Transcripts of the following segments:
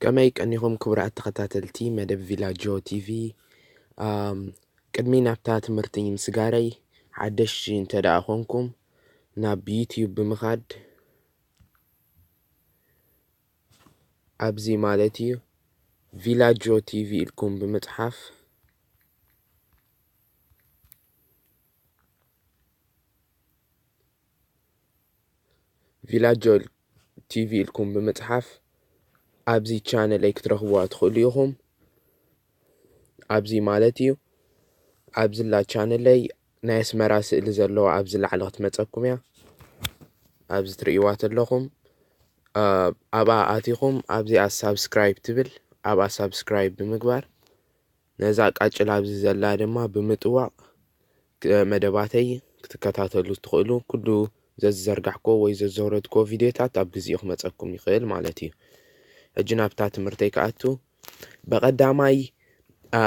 ከመይ ቀኒኹም ክቡራት ተኸታተልቲ መደብ ቪላጆ ቲቪ? ኣም፣ ቅድሚ ናብታ ትምህርቲ ምስጋረይ፣ ሓደሽቲ እንተ ደኣ ኾንኩም፣ ናብ ዩትዩብ ብምኻድ፣ ኣብዚ ማለት እዩ፣ ቪላጆ ቲቪ ኢልኩም ብምጽሓፍ፣ ቪላጆ ቲቪ ኢልኩም ብምጽሓፍ ኣብዚ ቻነለይ ክትረኽብዋ ትኽእሉ ኢኹም። ኣብዚ ማለት እዩ። ኣብዝላ ቻነለይ ናይ ኣስመራ ስእሊ ዘለዋ ኣብዚ ላዕሊ ክትመጸኩም እያ። ኣብዚ ትርእይዋ ተለኹም፣ እ፣ ኣብኣ ኣቲኹም ኣብዚኣ ሳብስክራይብ ትብል፣ ኣብኣ ሳብስክራይብ ብምግባር ነዛ ቃጭል ኣብዚ ዘላ ድማ ብምጥዋቕ ክ-፣ መደባተይ ክትከታተሉ ትኽእሉ። ኩሉ ዘዝዘርጋሕኮ ወይ ዘዘውረድኮ ቪድዮታት ኣብ ግዜኡ ክመጸኩም ይኽእል ማለት እዩ። ሕጂ ናብታ ትምህርተይ ክኣቱ። በቐዳማይ፣ ኣ፣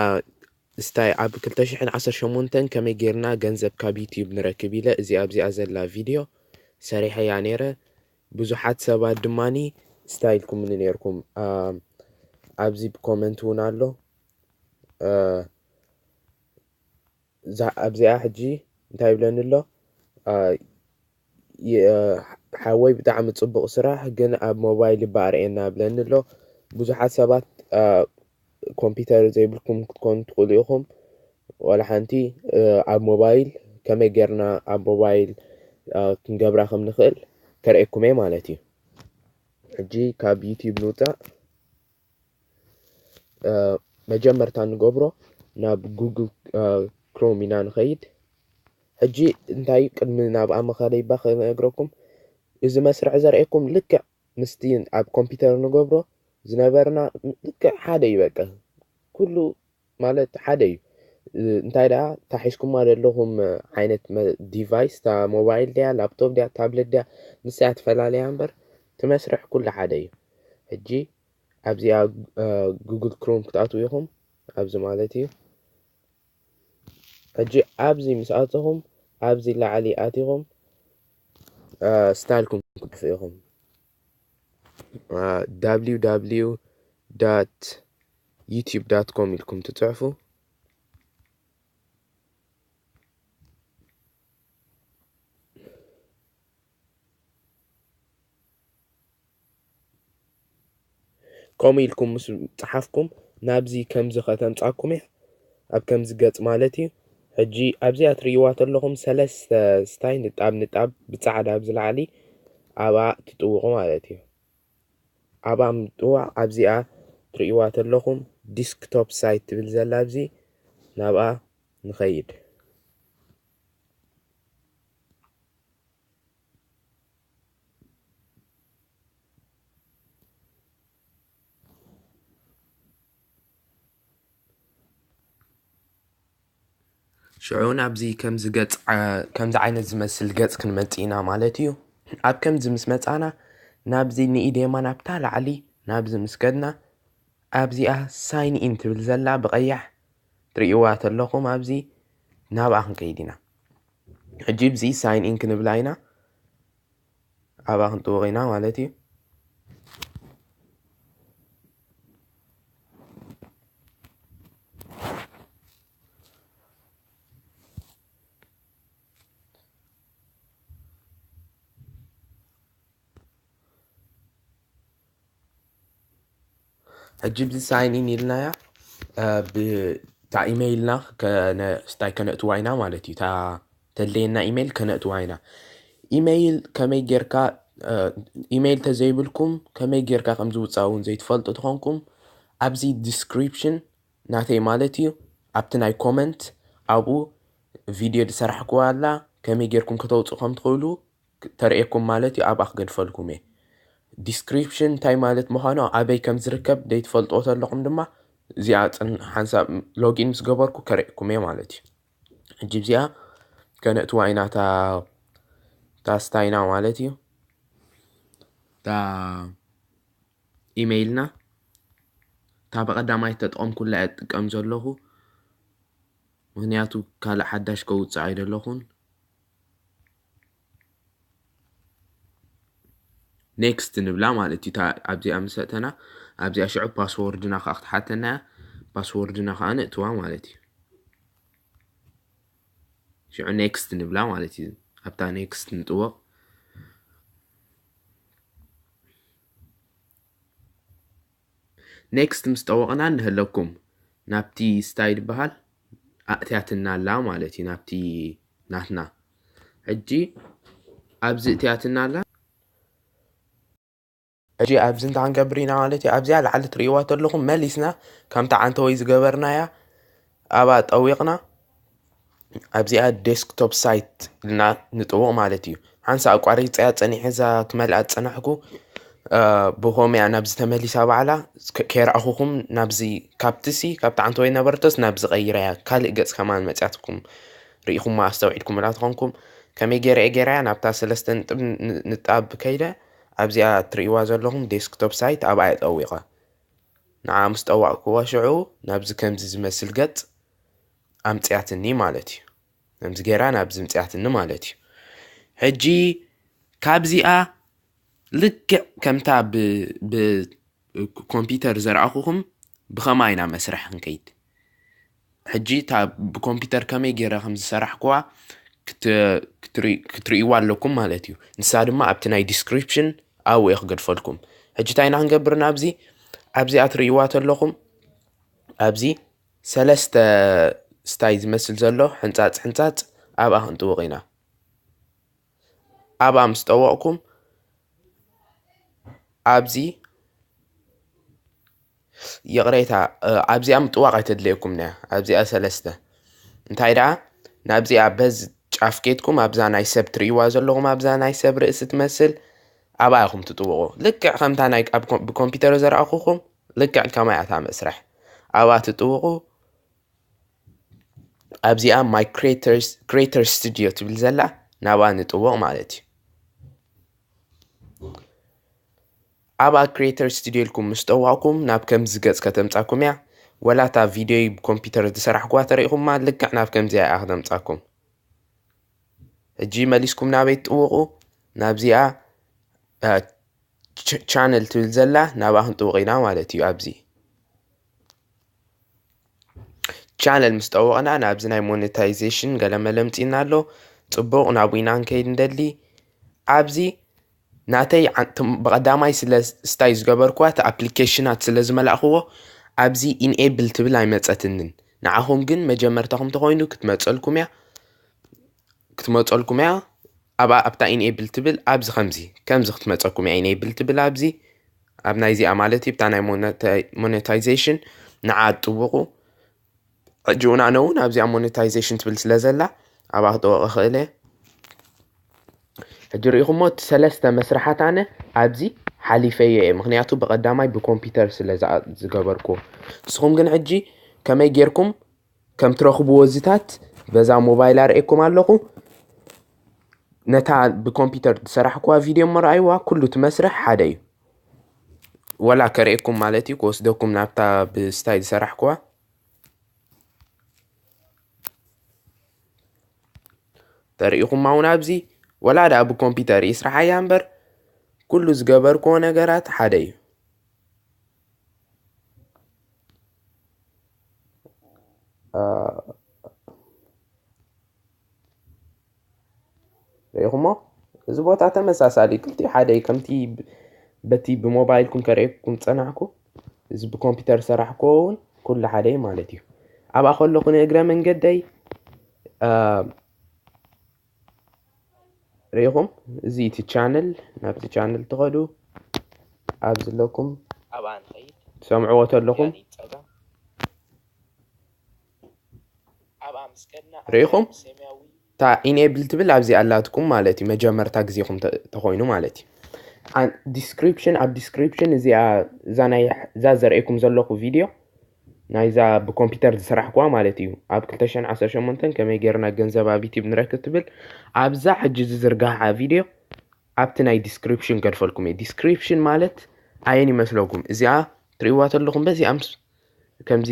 ስታይ ኣብ ክልተ ሽሕን ዓሰርተ ሸሞንተን ከመይ ጌርና ገንዘብ ካብ ዩትዩብ ንረክብ ኢለ እዚ ኣብዚኣ ዘላ ቪድዮ ሰሪሐያ ነይረ። ብዙሓት ሰባት ድማኒ ስታይ ኢልኩምኒ ነይርኩም። ኣ፣ ኣብዚ ብኮመንት እውን ኣሎ። እ፣ እዛ፣ ኣብዚኣ ሕጂ እንታይ ይብለኒ ኣሎ? እ፣ የ-፣ ሓወይ ብጣዕሚ ጽቡቕ ስራሕ፣ ግን ኣብ ሞባይል እባ ኣርእየና ብለኒ ኣሎ። ብዙሓት ሰባት፣ እ፣ ኮምፒውተር ዘይብልኩም ክትኮኑ ትኽእሉ ኢኹም። ዋላ ሓንቲ፣ እ፣ ኣብ ሞባይል ከመይ ጌርና ኣብ ሞባይል፣ እ፣ ክንገብራ ከም ንኽእል ከርእየኩም እየ ማለት እዩ። ሕጂ ካብ ዩትዩብ ንውጻእ። እ፣ መጀመርታ ንገብሮ ናብ ጉግል፣ እ፣ ክሮም ኢና ንኸይድ። ሕጂ እንታይ ቅድሚ ናብኣ ምኻደይ እባ ክነግረኩም፣ እዚ መስርዕ ዘርእየኩም ልክዕ ምስቲ ኣብ ኮምፒውተር ንገብሮ ዝነበርና ልክዕ ሓደ እዩ። በቃ ኩሉ ማለት ሓደ እዩ። እ፣ እንታይ ደኣ እታ ሒዝኩማ ዘለኹም ዓይነት መ-፣ ዲቫይስ፣ እታ ሞባይል ድያ፣ ላፕቶፕ ድያ፣ ታብሌት ድያ፣ ንሳ እያ ትፈላለያ እምበር፣ እቲ መስርሕ ኩሉ ሓደ እዩ። ሕጂ ኣብዚኣ፣ እ፣ ጉግል ክሮም ክትኣትዉ ኢኹም። ኣብዚ ማለት እዩ። ሕጂ ኣብዚ ምስ ኣተኹም፣ ኣብዚ ላዕሊ ኣቲኹም፣ እ፣ ስታይልኩም ክትጽሕፉ ኢኹም። እ፣ www.youtube.com ኢልኩም ትጽሕፉ። ከምኡ ኢልኩም ምስ ጸሓፍኩም ናብዚ ከምዚ ከተምጻኩም እያ፣ ኣብ ከምዚ ገጽ ማለት እዩ። ሕጂ ኣብዚኣ ትርእይዋ ተለኹም ሰለስተ ስታይ ንጣብ ንጣብ ብጻዕዳ ኣብዚ ላዕሊ ኣብኣ ትጥውቑ ማለት እዩ። ኣብኣ ምጥዋቕ ኣብዚኣ ትርእይዋ ተለኹም ዲስክቶፕ ሳይት ትብል ዘላ ኣብዚ ናብኣ ንኸይድ። ሽዑ ናብዚ ከምዚ ገጽ፣ ዓ-፣ ከምዚ ዓይነት ዝመስል ገጽ ክንመጽእ ኢና ማለት እዩ። ኣብ ከምዚ ምስ መጻና ናብዚ ንኢድ የማን ኣብታ ላዕሊ ናብዚ ምስ ከድና ኣብዚኣ ሳይን ኢን ትብል ዘላ ብቐያሕ ትርእይዋ ተለኹም ኣብዚ ናብኣ ክንከይድ ኢና። ሕጂ ኣብዚ ሳይን ኢን ክንብላ ኢና። ኣብኣ ክንጥውቕ ኢና ማለት እዩ። ሕጂ ብዚ ሳይን ኢን ኢልናያ፣ እ፣ ብ-፣ እታ ኢሜይልና ከነ-፣ ስታይ ከነእትዋ ኢና ማለት እዩ። እታ ተድልየና ኢሜይል ከነእትዋ ኢና። ኢሜይል ከመይ ጌርካ፣ እ፣ ኢሜይል ተዘይብልኩም ከመይ ጌርካ ከም ዝውጻእ እውን ዘይትፈልጡ ተኾንኩም፣ ኣብዚ ዲስክሪፕሽን ናተይ ማለት እዩ፣ ኣብቲ ናይ ኮመንት ኣብኡ ቪድዮ ዝሰራሕኩዋ ኣላ፣ ከመይ ጌርኩም ከተውጽኡ ከም ትኽእሉ ተርእየኩም ማለት እዩ፣ ኣብኣ ክገድፈልኩም እየ። ዲስክሪፕሽን እንታይ ማለት ምዃኑ፣ ኣበይ ከም ዝርከብ ዘይትፈልጥዎ ተለኹም ድማ፣ እዚኣ ጽን-፣ ሓንሳብ ሎጊን ምስ ገበርኩ ከርእየኩም እየ ማለት እዩ። ሕጂ እዚኣ ከነእትዋ ኢና፣ እታ፣ እታ ስታይና ማለት እዩ። እታ ኢሜይልና፣ እታ ብቐዳማይ ተጠቐምኩላ እየ እጥቀም ዘለኹ፣ ምኽንያቱ ካልእ ሓዳሽ ከውፅእ ኣይደለኹን። ኔክስት ንብላ ማለት እዩ። እታ ኣብዚኣ ምስ ኣተና፣ ኣብዚኣ ሽዑ ፓስወርድና ከዓ ክትሓተና እያ። ፓስወርድና ከዓ ነእትዋ ማለት እዩ። ሽዑ ኔክስት ንብላ ማለት እዩ። ኣብታ ኔክስት ንጥወቕ። ኔክስት ምስ ጠወቕና እንሀለኩም ናብቲ ስታይ ዝበሃል ኣእትያትና ኣላ ማለት እዩ። ናብቲ ናትና ሕጂ ኣብዚ እትያትና ኣላ። ሕጂ ኣብዚ እንታይ ክንገብር ኢና ማለት እዩ። ኣብዚኣ ላዕሊ ትርእይዋ ተለኹም መሊስና ከምታ ዓንተወይ ዝገበርናያ ኣብኣ ጠዊቕና ኣብዚኣ ዴስክቶፕ ሳይት ኢልና ንጥውቕ ማለት እዩ። ሓንሳ ኣቋሪፀያ ፀኒሐ እዛ ክመልኣ ዝፀናሕኩ ብኾምያ ናብዚ ተመሊሳ ባዕላ ከይረኣኹኹም ናብዚ ካብትሲ ካብቲ ዓንተወይ ነበርቶስ ናብዚ ቀይረያ ካልእ ገፅ ከማን መፅያትኩም ርኢኹማ ኣስተውዒልኩምላ ትኾንኩም። ከመይ ገይረ እየ ገይረያ ናብታ ሰለስተ ንጥብ ንጣብ ከይደ ኣብዚኣ ትርእይዋ ዘለኹም ዴስክቶፕ ሳይት ኣብኣ እየ ጠዊቐ። ንዓ ምስ ጠዋቕኩዋ ሽዑ ናብዚ ከምዚ ዝመስል ገጽ ኣምጽያትኒ ማለት እዩ። ከምዚ ገይራ ናብዚ ምጽያትኒ ማለት እዩ። ሕጂ ካብዚኣ ልክዕ ከምታ ብ- ብ- ኮምፒውተር ዘርኣኹኹም ብኸማ ኢና መስርሕ ክንከይድ። ሕጂ እታ ብኮምፒውተር ከመይ ገይረ ከም ዝሰራሕኩዋ ክት- ክትርኢ- ክትርእይዋ ኣለኩም ማለት እዩ። ንሳ ድማ ኣብቲ ናይ ዲስክሪፕሽን ኣብኡ እየ ክገድፈልኩም። ሕጂ እንታይ ኢና ክንገብር ናብዚ ኣብዚኣ ትርእይዋ ተለኹም ኣብዚ ሰለስተ ስታይ ዝመስል ዘሎ ሕንጻጽ ሕንጻጽ ኣብኣ ክንጥውቕ ኢና። ኣብኣ ምስ ጠወቕኩም ኣብዚ ይቕሬታ ኣብዚኣ ምጥዋቕ ኣይተድልየኩም ነያ ኣብዚኣ ሰለስተ እንታይ ደኣ ናብዚኣ በዚ ጫፍ ኬድኩም ኣብዛ ናይ ሰብ ትርእይዋ ዘለኹም ኣብዛ ናይ ሰብ ርእሲ ትመስል ኣብኣ ኢኹም ትጥውቑ። ልክዕ ከምታ ናይ ብኮምፒውተር ዘርኣኹኹም ልክዕ ከማይ ኣታ መስርሕ ኣብኣ ትጥውቑ። ኣብዚኣ ማይ ክሬተር ስቱዲዮ ትብል ዘላ ናብኣ ንጥውቕ ማለት እዩ። ኣብኣ ክሬተር ስቱዲዮ ኢልኩም ምስ ጠዋቕኩም ናብ ከምዚ ገጽ ከተምጻኩም እያ። ወላ እታ ቪድዮይ ብኮምፒውተር ዝሰራሕኩዋ ተሪእኹማ ልክዕ ናብ ከምዚኣ እያ ከተምጻኩም። ሕጂ መሊስኩም ናበይ ትጥውቑ? ናብዚኣ ቻነል ትብል ዘላ ናብኣ ክንጥውቕ ኢና ማለት እዩ። ኣብዚ ቻነል ምስ ጠወቕና ናብዚ ናይ ሞኔታይዜሽን ገለመለ ምፂና ኣሎ። ፅቡቕ ናብኡ ኢና ንከይድ ንደሊ። ኣብዚ ናተይ ብቐዳማይ ስለ ስታይ ዝገበርኩዋ እቲ ኣፕሊኬሽናት ስለ ዝመላእኽዎ ኣብዚ ኢንኤብል ትብል ኣይመፀትንን። ንዓኹም ግን መጀመርታኹም ተኾይኑ ክትመፀልኩም እያ ክትመፀልኩም እያ። ኣብኣ ኣብታ ኢንኤብል ትብል ኣብዚ ከምዚ ከምዚ ክትመፀኩም እያ ኢንኤብል ትብል ኣብዚ ኣብ ናይዚኣ ማለት እዩ ብታ ናይ ሞኔታይዜሽን ንዓ ጥውቑ ሕጂ እውን ኣነ እውን ኣብዚኣ ሞኔታይዜሽን ትብል ስለ ዘላ ኣብኣ ክጠወቕ እኽእል እየ። ሕጂ ርኢኹሞ እቲ ሰለስተ መስርሓት ኣነ ኣብዚ ሓሊፈዮ እየ ምክንያቱ ብቐዳማይ ብኮምፒውተር ስለ ዝገበርኩ ንስኹም ግን ሕጂ ከመይ ጌርኩም ከም ትረኽብዎ እዚታት በዛ ሞባይል ኣርእየኩም ኣለኹ። ነታ ብኮምፒውተር ዝሰራሕኩዋ ቪድዮ እሞ ረኣይዋ፣ ኩሉ እቲ መስርሕ ሓደ እዩ። ወላ ከርእየኩም ማለት እዩ፣ ክወስደኩም ናብታ ብስታይ ዝሰራሕኩዋ። ተሪኢኹማ እውን ኣብዚ ወላ ደኣ ብኮምፒውተር ይስራሓያ እምበር ኩሉ ዝገበርክዎ ነገራት ሓደ እዩ። ርኢኹሞ እዚ ቦታ ተመሳሳሊ ክልቲኡ ሓደ እዩ ከምቲ በቲ ብሞባይልኩም ከርእየኩም ዝፀናሕኩ እዚ ብኮምፒውተር ዝሰራሕክዎ እውን ኩሉ ሓደ እዩ ማለት እዩ። ኣብኣ ከለኹ ንእግረ መንገደይ ርኢኹም እዚ እቲ ቻነል ናብዚ ቻነል ትኸዱ ኣብዚ ኣለኩም ኣብኣ ንኸይድ ትሰምዕዎ ተለኹም ያን ይጸጋ ኣብኣ ምስ ከድና ርኢኹም ሰማያዊ እታ ኢኔብል ትብል ኣብዚ ኣላትኩም ማለት እዩ መጀመርታ ግዜኹም ተኾይኑ ማለት እዩ። ዲስክሪፕሽን ኣብ ዲስክሪፕሽን እዚኣ እዛ ናይ እዛ ዘርእየኩም ዘለኹ ቪድዮ ናይዛ ብኮምፒውተር ዝሰራሕኩዋ ማለት እዩ ኣብ ክልተ ሽሕን ዓሰርተ ሸሞንተን ከመይ ጌርና ገንዘብ ኣብ ዩቲብ ንረክብ ትብል ኣብዛ ሕጂ ዝዝርጋሓ ቪድዮ ኣብቲ ናይ ዲስክሪፕሽን ገድፈልኩም እየ። ዲስክሪፕሽን ማለት ኣየን ይመስለኩም? እዚኣ ትርእይዋ ተለኹም በዚኣ ምስ ከምዚ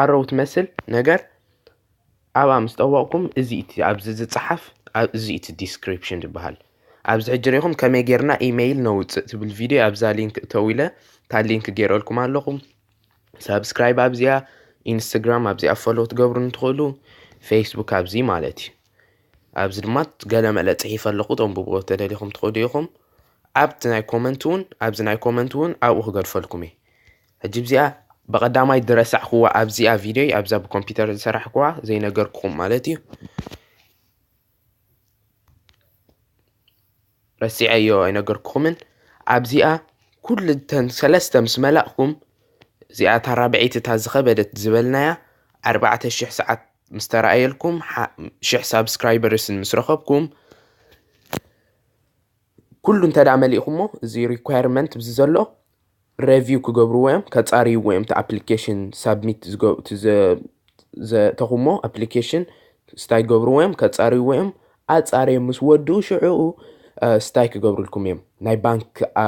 ኣረው ትመስል ነገር ኣብኣ ምስ ጠወቕኩም እዚ እቲ ኣብዚ ዝፀሓፍ እዚ እቲ ዲስክሪፕሽን ዝበሃል ኣብዚ ሕጂ ሪኹም ከመይ ጌርና ኢሜይል ነውፅእ ትብል ቪድዮ ኣብዛ ሊንክ እተው ኢለ እታ ሊንክ ገይረልኩም ኣለኹ። ሳብስክራይብ ኣብዚኣ፣ ኢንስታግራም ኣብዚኣ ፎሎ ትገብሩ እንትኽእሉ፣ ፌስቡክ ኣብዚ ማለት እዩ። ኣብዚ ድማ ገለ መለ ፅሒፈ ኣለኹ፣ ተንብብዎ ተደሊኹም ትኽእሉ ኢኹም። ኣብቲ ናይ ኮመንት እውን፣ ኣብዚ ናይ ኮመንት እውን ኣብኡ ክገድፈልኩም እየ። ሕጂ ኣብዚኣ ብቐዳማይ ዝረሳዕክዋ ኣብዚኣ ቪድዮይ፣ ኣብዛ ብኮምፒውተር ዝሰራሕክዋ ዘይነገርኩኹም ማለት እዩ። ረሲዐዮ ኣይነገርኩኹምን። ኣብዚኣ ኩሉ እተን ሰለስተ ምስ መላእኩም፣ እዚኣ እታ ራብዐይቲ እታ ዝኸበደት ዝበልናያ ኣርባዕተ ሽሕ ሰዓት ምስ ተረኣየልኩም፣ ሓ-፣ ሽሕ ሳብስክራይበርስን ምስ ረኸብኩም፣ ኩሉ እንተ ደኣ መሊእኩሞ፣ እዚ ሪኳየርመንት ብዚ ዘሎ ሬቪው ክገብርዎ እዮም፣ ከጻርይዎ እዮም። እቲ ኣፕሊኬሽን ሳብሚት ዝገ-፣ እቲ ዘ-፣ ዘእተኹሞ ኣፕሊኬሽን ስታይ ገብርዎ እዮም፣ ከጻርይዎ እዮም። ኣጻርዮም ምስ ወድኡ ሽዕኡ፣ እ፣ ስታይ ክገብሩልኩም እዮም። ናይ ባንክ፣ እ፣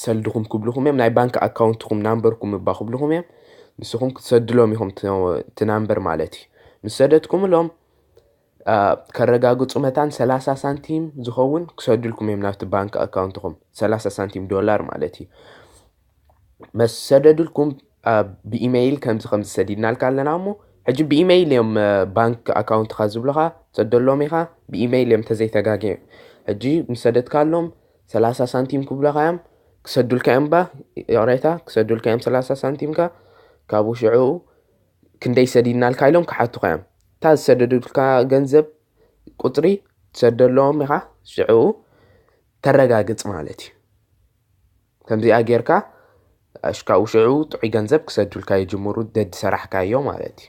ሰልድኹም ክብልኹም እዮም፣ ናይ ባንክ ኣካውንትኹም ናምበርኩም እባ ክብልኹም እዮም። ንስኹም ክትሰድሎም ኢኹም እቲ፣ እቲ ናምበር ማለት እዩ። ምስ ሰደድኩምሎም፣ እ፣ ከረጋግጹ መታን ሰላሳ ሳንቲም ዝኸውን ክሰዱልኩም እዮም ናብቲ ባንክ ኣካውንትኹም፣ ሰላሳ ሳንቲም ዶላር ማለት እዩ። ምስ ሰደዱልኩም፣ እ፣ ብኢሜይል ከምዚ ከምዚ ሰዲድናልካ ኣለና እሞ፣ ሕጂ ብኢሜይል እዮም፣ እ፣ ባንክ ኣካውንትኻ ዝብሉኻ፣ ትሰደሎም ኢኻ፣ ብኢሜይል እዮም ተዘይተጋግዮም። ሕጂ ምስ ሰደድካሎም ሰላሳ ሳንቲም ክብሉኻ እዮም፣ ክሰዱልካ እዮም፣ ባ ይቕሬታ፣ ክሰዱልካ እዮም ሰላሳ ሳንቲምካ። ካብኡ ሽዕኡ ክንደይ ሰዲድናልካ ኢሎም ክሓቱኻ እዮም። እታ ዝሰደዱልካ ገንዘብ ቁጽሪ ትሰደሎም ኢኻ፣ ሽዕኡ ተረጋግጽ ማለት እዩ። ከምዚኣ ጌርካ ሽካኡ ሽዑ ጥዑይ ገንዘብ ክሰዱልካ ይጅምሩ፣ ደድ ሰራሕካዮ ማለት እዩ።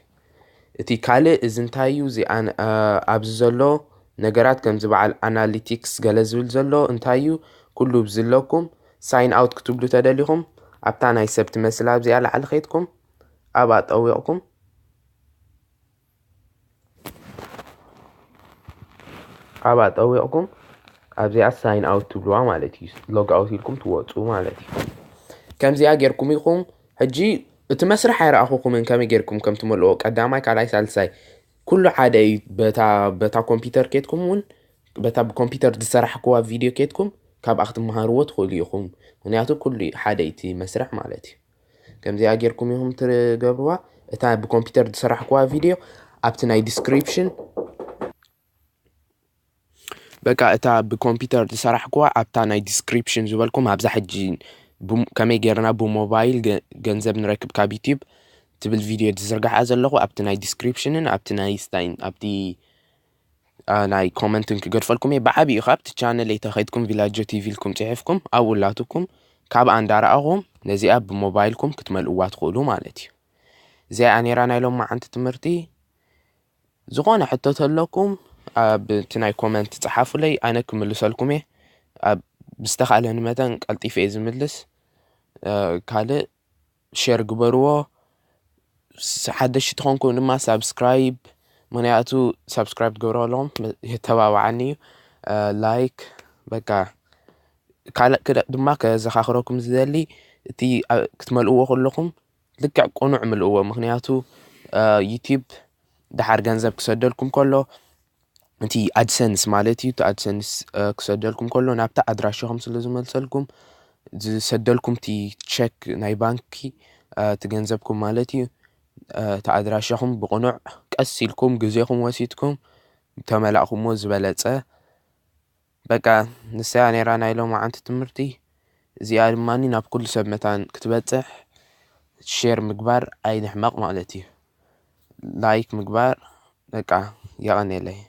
እቲ ካልእ እዚ እንታይ እዩ? እዚኣን፣ እ፣ ኣብዚ ዘሎ ነገራት ከምዚ በዓል ኣናሊቲክስ ገለ ዝብል ዘሎ እንታይ እዩ? ኩሉ ኣብዚ ኣለኩም። ሳይን ኣውት ክትብሉ ተደሊኹም፣ ኣብታ ናይ ሰብ ትመስል ኣብዚኣ ላዕሊ ኸይድኩም፣ ኣብኣ ጠዊቕኩም፣ ኣብኣ ጠዊቕኩም ኣብዚኣ ሳይን ኣውት ትብልዋ ማለት እዩ። ሎግ ኣውት ኢልኩም ትወፁ ማለት እዩ። ከምዚኣ ጌርኩም ኢኹም። ሕጂ እቲ መስርሕ ኣይረኣኹኹምን ከመይ ጌርኩም ከም ትመልኦ፣ ቀዳማይ፣ ካልኣይ፣ ሳልሳይ፣ ኩሉ ሓደ እዩ። በታ፣ በታ ኮምፒውተር ኬድኩም እውን፣ በታ ብኮምፒውተር ዝሰራሕክዋ ቪድዮ ኬድኩም ካብኣ ክትመሃርዎ ትኽእሉ ኢኹም። ምክንያቱ ኩሉ ሓደ እዩ እቲ መስርሕ ማለት እዩ። ከምዚኣ ጌርኩም ኢኹም ትገብርዋ። እታ ብኮምፒውተር ዝሰራሕክዋ ቪድዮ ኣብቲ ናይ ዲስክሪፕሽን፣ በቃ እታ ብኮምፒውተር ዝሰራሕክዋ ኣብታ ናይ ዲስክሪፕሽን ዝበልኩም፣ ኣብዛ ሕጂ ብም-፣ ከመይ ጌርና ብሞባይል ገ-፣ ገንዘብ ንረክብ ካብ ዩቲዩብ ትብል ቪድዮ ዝዝርግሓ ዘለኹ፣ ኣብቲ ናይ ዲስክሪፕሽንን ኣብቲ ናይ ስታይን፣ ኣብቲ፣ አ፣ ናይ ኮመንትን ክገድፈልኩም እየ። ብዓብዩ ካብቲ ቻነል ተኸይድኩም ቪላጆ ቲቪ ኢልኩም ጽሒፍኩም ኣብኡ ኣላትኩም፣ ካብኣ እንዳረኣኹም ነዚኣ ብሞባይልኩም ክትመልእዋ ትኽእሉ ማለት እዩ። እዚኣ ነይራ ናይ ሎማዓንቲ ትምህርቲ። ዝኾነ ሕቶ ተለኩም ኣብ እቲ ናይ ኮመንት ጸሓፉለይ፣ ኣነ ክምልሰልኩም እየ። ኣብ ብዝተኻእለኒ መጠን ቀልጢፈ እየ ዝምልስ። እ፣ ካልእ ሼር ግበርዎ። ስ-፣ ሓደሽቲ ትኾንኩም ድማ ሳብስክራይብ፣ ምክንያቱ ሳብስክራይብ ትገብሩ ኣለኹም የተባብዓኒ እዩ። እ፣ ላይክ፣ በቃ ካልእ ክደ-፣ ድማ ከዘኻኽረኩም ዝደሊ፣ እቲ ኣ-፣ ክትመልእዎ ከለኹም ልክዕ ቅኑዕ ምልእዎ። ምክንያቱ፣ እ፣ ዩቲዩብ ደሓር ገንዘብ ክሰደልኩም ከሎ፣ እቲ ኣድሰንስ ማለት እዩ፣ እቲ ኣድሰንስ፣ እ፣ ክሰደልኩም ከሎ ናብቲ ኣድራሻኹም ስለ ዝመልሰልኩም፣ ዝሰደልኩም እቲ ቸክ ናይ ባንኪ፣ እ፣ እቲ ገንዘብኩም ማለት እዩ፣ እ፣ እቲ ኣድራሻኹም ብቕኑዕ ቀስ ኢልኩም ግዜኹም ወሲድኩም ተመላእኩሞ ዝበለጸ። በቃ ንሳ እያ ነይራ ናይ ሎማዓንቲ ትምህርቲ። እዚኣ ድማ ናብ ኩሉ ሰብ መታን ክትበጽሕ ሼር ምግባር ኣይንሕመቕ ማለት እዩ። ላይክ ምግባር፣ በቃ የቐንየለይ።